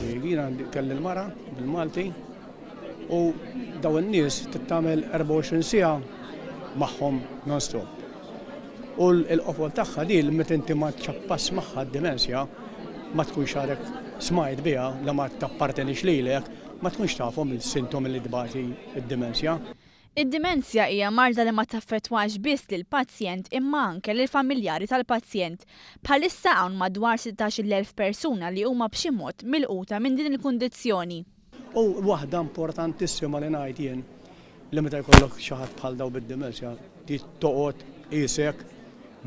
Jiena kelli l-mara bil-Malti u dawn in-nies trid tagħmel 24 siegħa magħhom non-stop. U l-qofol tagħha di li meta inti ma ċappas magħha d-dimensja, ma tkunx għadek smajt biha, la ma tappartenix lilek, ma tkunx tafhom il-sintomi li tbati d-dimensja. Id-dimensja hija marda li ma taffettwax biss lill-pazjent imma anke lill-familjari tal-pazjent. Bħalissa hawn madwar 16,000 persuna li huma b'xi mod milquta minn din il-kundizzjoni. U waħda importantissima li ngħid jien li meta jkollok xi ħadd bħal dawn bid-dimensja trid toqgħod qisek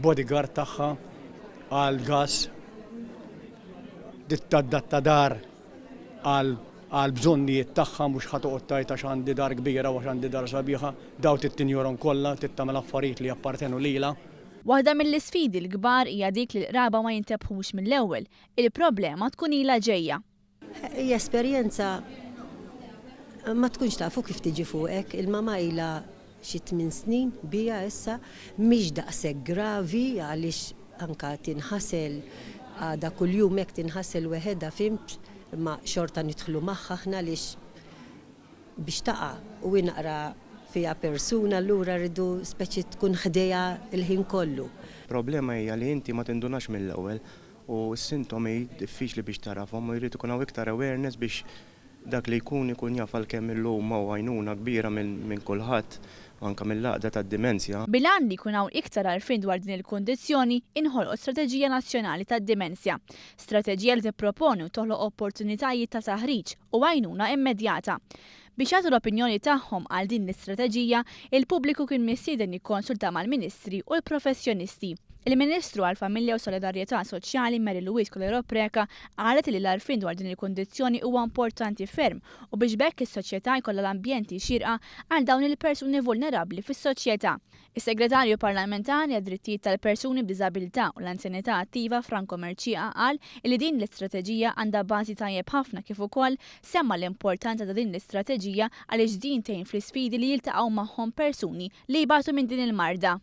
bodyguard tagħha għall-gass, trid tadatta dar għal għall-bżonnijiet tagħha mhux ħa toqgħod tgħid għax għandi dar kbira u għax għandi dar sabiħa, dawn trid tinjorhom kollha, trid tagħmel affarijiet li jappartenu lilha. Waħda mill-isfidi l-kbar hija dik li l-qraba ma jintebħux mill-ewwel, il-problema tkun ilha ġejja. Hija esperjenza ma tkunx tafu kif tiġi fuqek. Il-mamà ilha xi tmien snin biha issa, mhix daqshekk gravi għaliex anka tinħasel għadha kuljum hekk tinħasel weħedha fhimt, imma xorta nidħlu magħha aħna għaliex biex taqa' u hi naqra fiha persuna allura rridu speċi tkun ħdejha l-ħin kollu. Problema hija li inti ma tindunax mill-ewwel u s-sintomi diffiċli biex tagħrafhom u jrid ikun hawn iktar awareness biex dak li jkun ikun jaf għalkemm illum hawn għajnuna kbira minn kulħadd anke mill-għaqda tad-dimensja. Bil-għan li jkun hawn iktar għarfien dwar din il-kundizzjoni, inħolqot Strateġija Nazzjonali tad-Dimensja. Strateġija li tipproponi u toħloq opportunitajiet ta' taħriġ u għajnuna immedjata. Biex jagħtu l-opinjoni tagħhom għal din l-istrateġija, il-pubbliku kien mistieden jikkonsulta mal-Ministri u l-professjonisti. Il-Ministru għall-Familja u Solidarjetà Soċjali Mary Louise Coleiro Preca qalet li l-għarfien dwar din il-kundizzjoni huwa importanti ferm u biex b'hekk is-soċjetà jkollha l-ambjenti xierqa għal dawn il-persuni vulnerabbli fis-soċjetà. Is-Segretarju Parlamentari għad-Drittijiet tal-Persuni b'Diżabilità u l-Anzjanità Attiva Franco Mercieca qal illi din l-istrateġija għandha bażi tajjeb ħafna kif ukoll semma l-importanza ta' din l-istrateġija għaliex din tgħin fl-isfidi li jiltaqgħu magħhom persuni li jbatu minn din il-marda.